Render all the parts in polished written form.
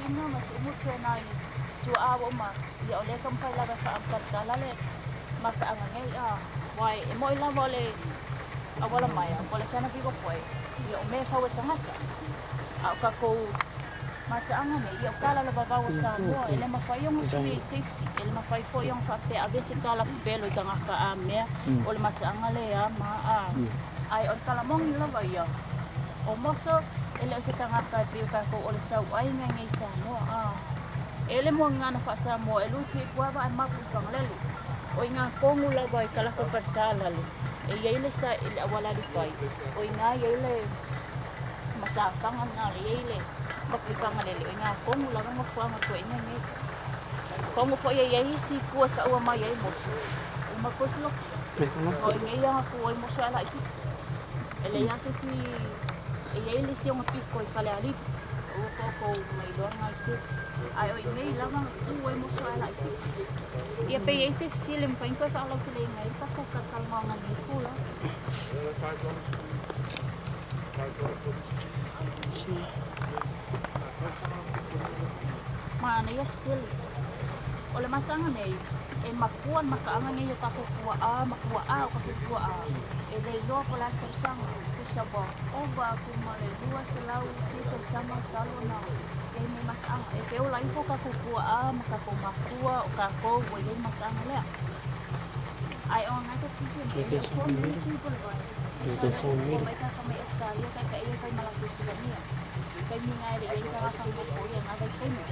tino ma si'umutu e nai tua'a ua uma. Ia o lea e taumafai lava e fa'amatalatala le mafa'aga nei a uae e mo'i lava o le auala maea po o le canopy walkway, ia o mea e fau e tagata. A o tatou mata'aga nei, ia o tala o le vavau o Samoa, e le mafai ona sui ai se isi, e le mafai foi ona faapea ave se tala pepelo i tagata a mea o le mata'aga lea ma a. Ae o le tala moni lava ia, o moso e le o se tagata e pei o tatou o le sau'aiga nei i Samoa a. E le muagana faa-Samoa e luti ai puava ae mapu i Fagalele. O i ngā kongu lava i kalaka falesa lale e i ai le sa i le auala alifai, o i ngā i ai le matafaga na le i ai le mapu i Fagalele, o i ngā kongu lava nofoaga toeaiga nei. Kongu foi e i ai isi pua e taua mai ai moso. O le mapu e silafia, o i nei aga pu ai moso e ala itiiti. E leai lava se isi e i ai le isi ona piko i Falealili. Ua outou mailoa lena itu. Ae o i nei lava na tu ai moso e ala itiiti. Ia pe i ai se fesili e mafai ona toe faalauteleina ai le tatou talatalanoaga i lenei tulaga. Manaia fesili. O le mataaga nei, e makua le mataaga nei o tatou tua'a ma tua'a o tatou tua'a, e le iloa po o le a le tausaga, tusa ua ova atu ma le 200 fia tausaga talu ona i ai nei mataaga. E feola ifo tatou tua'a ma tatou matua o tatou ua i ai le mataaga lea. Ae o ngai te fia mai, e le o tonu le tui po le vai. Tusa lea ua mai tagata mai Ausetalia taitai e fai ma latou silania. Taimi na e le i ai ni tagata nofo ia na vaitaimi.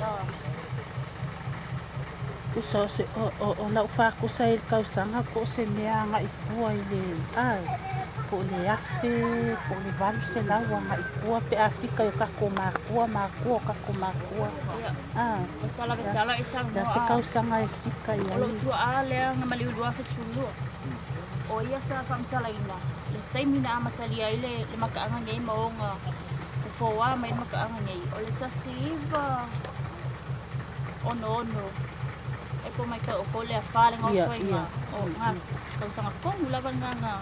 Tusa o se o lau faakusa i le tausaga po o se mea agai i tua i le a po o le 1000 po o le 800 agai i tua pe a fika i o tatou matua matua o tatou matua a O tala ve tala e le a saunoa se a tausaga e fika i o lou ai. tua'a lea na maliu i le 2012. O ia sa faamatalaina le taimi na amatalia ai le le mataaga nei ma ona fofoā mai le mataaga nei o le 1966 e po mai tau o ko lea fa le Ia gaosoiga ia o ngā tausaga tonu lava ngā ngā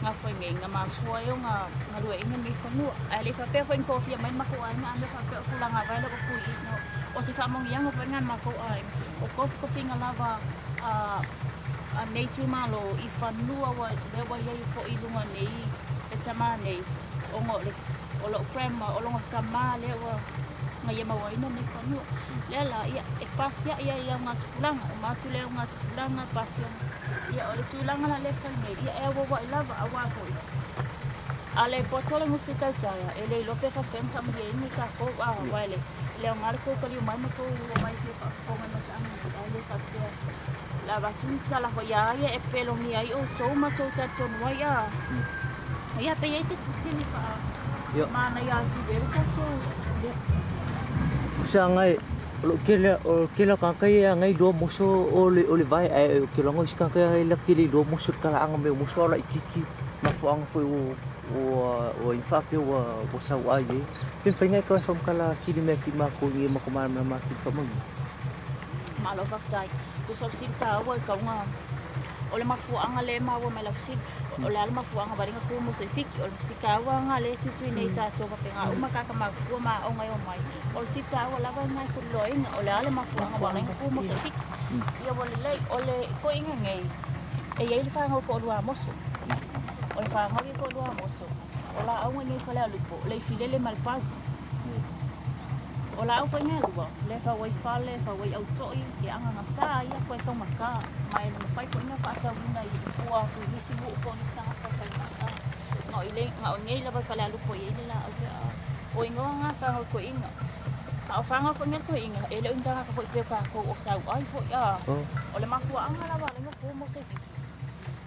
ngā foi nei ngā mafua ai o ngā galueaiga nei fanua. Ae le i faapea foi na tofia mai le matou aiga a mea faapea o tulaga vai lea ua tui i no o se faamanuiaga foi lena i le matou aiga o tofitofiga lava a a nei itumalo i fanua ua lea ua i ai foi i luga nei le tamā nei ona o le o lou grandma o lona tamā lea ua na ia mauaina nei fanua. Lea la ia e pasia'i ai i aoga tupulaga, uma atu le aoga tupulaga pasia ia o le tulaga la lea e fai nei ia e auaua'i lava auā foi a le poto le gutu tautala e le iloa pe faapefea ona faamalieina i tatou a aua e le le aoga le tou taliu mai ma tou omai fia faafofoga i mataaga nei ae le faapea le avatu ni tala foi ia ia e pelogia ai outou ma tou talitonu ai a ia pe i ai se isi fesili faa Ia. manaia atili ai le tatou Ia. Kusa ngai o lo kele o kele ka kai ia ngai lua moso o le vai ae o ke longo isi ka kai ia kele lua moso kala anga me moso ala ikiki mafuanga foi o ua ua i whape ua ua sau ai e. Pe whai ngai ka wham kala kili mea ki mako i e mako mana mana maki whamangi. Malo faafetai. Tusa o fesili taua i kauga o le mafuaaga lea e maua mai lau fesili. O le a le mafuaaga vale na tu moso i Fiti. O le fesili taua nga lea e tuitui nei tatou faapena uma tagata matutua ma aoga e omai. O le fesili taua lava lena e tuliloaina. O le a le mafuaaga vale na tu moso i Fiti. Ia ua lelei o le toeaina nei e i ai le fanau toalua a moso. O le fanau ia toalua a moso o laau nei i Falealupo, o le ifilele ma le pau. O laau foi mea lua, le fau ai fale, fau ai auto'i, e agagatā ia koe taumatā, ma e le mafai foi ona faatauina i tua atu i nisi nuu po o nisi tagata e fai mai, a, na o i le, na o i nei lava i Falealupo e i ai le laau lea, a, o igoa na fanau toeaina. A o fanau foi nei toeaina, e le o ni tagata foi pei o tatou o sauai foi, a, o le mafuaaga lava a le inopu mo se Fiti.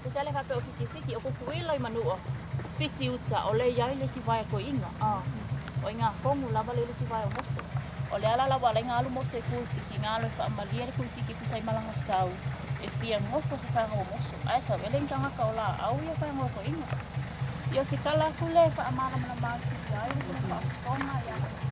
Tusa le faapea o Fiti Fiti, o Tutuila i Manua, Fiti uta, o lea e i ai le isi vae toeaina, a, o i ngā kongu lava le isi vae o moso. O le ala la ua ala ai na alu moso i Kuifiti, na alu e faamalie le Kuifiti tusa i malaga sau, e fia nofo se fanau o moso. Ae sau, e le ni tagata o laau ia fanau toeaina. Ia o se tala atu lea e faamalamalama atu i ai le faafofoga ia.